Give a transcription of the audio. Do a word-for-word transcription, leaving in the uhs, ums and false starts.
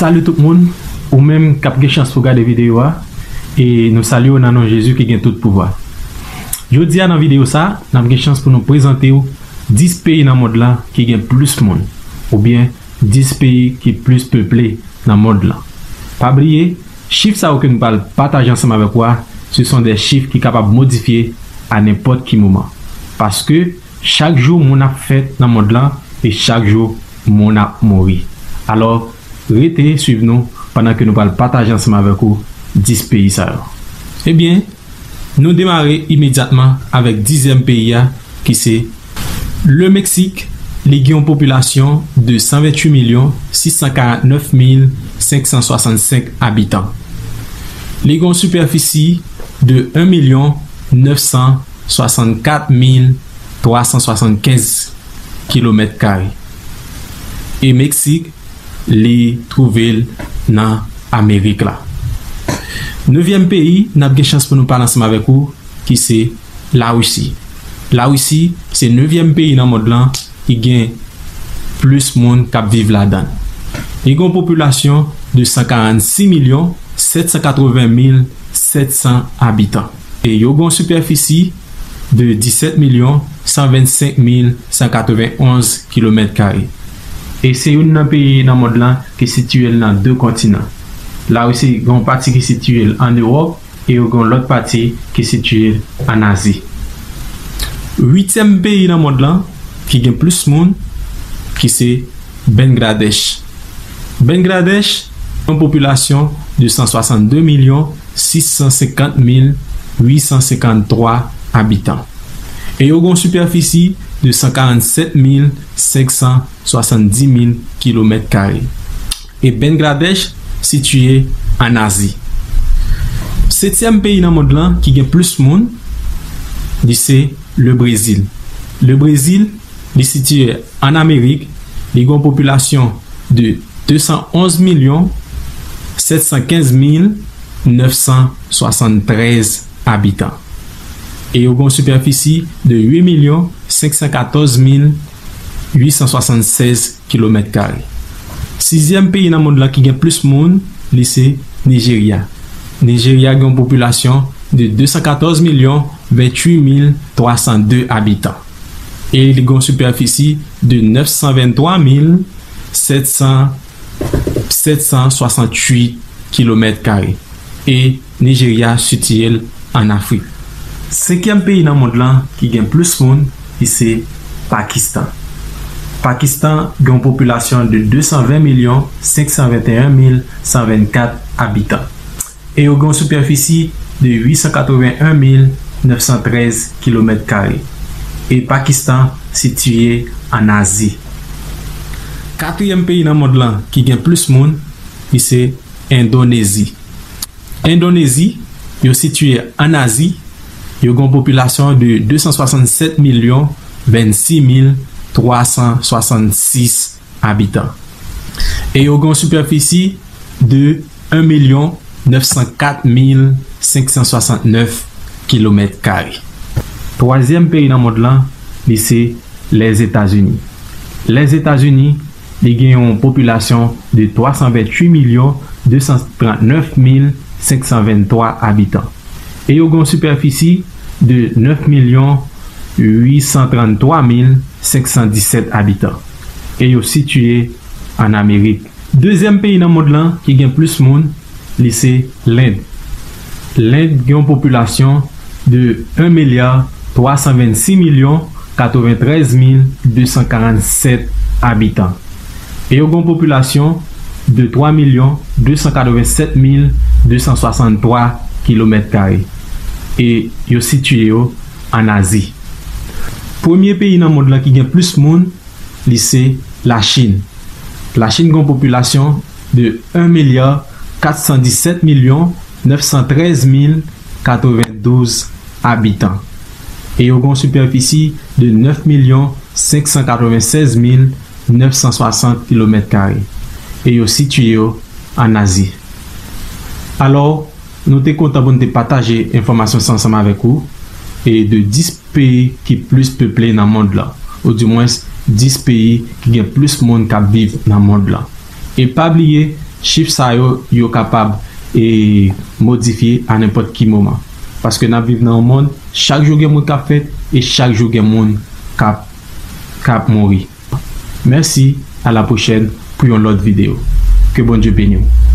Salut tout moun, ou menm k ap gen chans pou gade videyo a, e nou salye w nan non Jezi ki gen tout pouvwa. Jodi a nan videyo sa, n ap gen chans pou nou prezante w dis peyi nan mond lan ki gen plis moun, oubyen dis peyi ki plis peple nan mond lan. Pa bliye, chif sa yo ke nou pral pataje ansanm avèk ou a, se son de chif ki kapab modifye a nenpòt ki moman. Paske chak jou moun ap fèt nan mond lan e chak jou moun ap mouri. Alò, rete swiv nou pandan ke nou pral pataje ansanm avèk ou dis peyi sa yo. Ebyen, nou demare imedyatman avèk dizyèm peyi a, ki se le Meksik. Li gen yon popilasyon de san venntuit milyon sis san karantnèf mil senk san swasannsenk abitan. Li gen yon sipèfisi de en milyon nèf san swasannkat mil twa san swasannkenz kilomèt kare. E Meksik, li twouve l nan Amerik la. Nevyèm peyi n ap gen chans pou nou pale ansanm avèk ou, ki se Larisi. Larisi se nevyèm peyi nan mond lan ki gen plis moun k ap viv ladan l. Li gen yon popilasyon de san karannsis milyon sèt san katreven mil sèt san abitan. E yo gen yon sipèfisi de disèt milyon san vennsenk mil san katrevenonz kilomèt kare. E se youn nan peyi nan mond lan ki sitiye l nan de kontinan. Larisi gen yon pati ki sitiye l ann Ewòp e yo gen yon lòt pati ki sitiye l ann Azi. Uityèm peyi nan mond lan ki gen plis moun, ki se Bangladèch. Bangladèch, yon popilasyon de san swasannde milyon sis san senkant mil uit san senkanntwa abitan. E yo gen yon sipèfisi de san karannsèt mil senk san swasanndis mil kilomèt kare. E Bangladèch sitiye ann Azi. Setyèm peyi nan mond lan ki gen plis moun, li se le Brezil. Le Brezil, li sitiye ann Amerik, li gen yon popilasyon de de san onz milyon sèt san kenz mil nèf san swasanntrèz abitan. E yo gen yon sipèfisi de uit milyon senk san katòz mil uit san swasannsèz kilomèt kare. Sizyèm peyi nan mond lan ki gen plis moun, li se Nijerya. Nijerya gen yon popilasyon de de san katòz milyon venntuit mil twa san de abitan. E li gen yon sipèfisi de nèf san venntwa mil sèt san, sèt san swasantuit kilomèt kare. E Nijerya sitiye l ann Afrik. Senkyèm peyi nan mond lan ki gen plis moun, li se Pakistan. Pakistan gen yon popilasyon de de san ven milyon senk san venteyen mil san vennkat abitan. E yo gen yon sipèfisi de uit san katreven en mil nèf san trèz kilomèt kare. E Pakistan sitiye ann Azi. Katriyèm peyi nan mond lan ki gen plis moun, li se Endonezi. Endonezi, yo sitiye ann Azi, yo gen yon popilasyon de de san swasannsèt milyon vennsis mil twa san swasannsis abitan. E yo gen yon sipèfisi de en milyon nèf san kat mil senk san swasantnèf kilomèt kare. Twazyèm peyi nan mond lan, li se Lèzetazini. Lèzetazini, li gen yon popilasyon de twa san ventuit milyon de san trantnèf mil senk san venntwa abitan. E yo gen yon sipèfisi de nèf milyon uit san tranntwa mil senk san disèt abitan. E yo sitiye ann Amerik. Dezyèm peyi nan mond lan ki gen plis moun, li se Lend. Lend gen yon popilasyon de en milya twa san vennsis milyon katreventrèz mil de san karannsèt abitan. E yo gen yon popilasyon de twa milyon de san katrevensèt mil de san swasanntwa kilomèt kare. E yo sitiye yo ann Azi. Premye peyi nan mond lan ki gen plis moun, li se Lachin. Lachin gen yon popilasyon de en milya kat san disèt milyon nèf san trèz mil katrevendouz abitan. E yo gen yon sipèfisi de nèf milyon senk san katrevensèz mil nèf san swasant kilomèt kare. E yo sitiye yo ann Azi. Alò, nou te kontan pou n te pataje enfòmasyon sa ansanm avèk ou, e de dis peyi ki plis peple nan mond lan, oudimwens dis peyi ki gen plis moun k ap viv nan mond lan. E pa bliye, Chif sa yo, yo kapab e modifye a nenpòt ki moman. Paske n ap viv nan yon mond, chak jou gen moun k ap fèt e chak jou gen moun k ap k ap mouri. Mèsi, a la pwochèn pou yon lòt videyo. Ke Bondye beni w.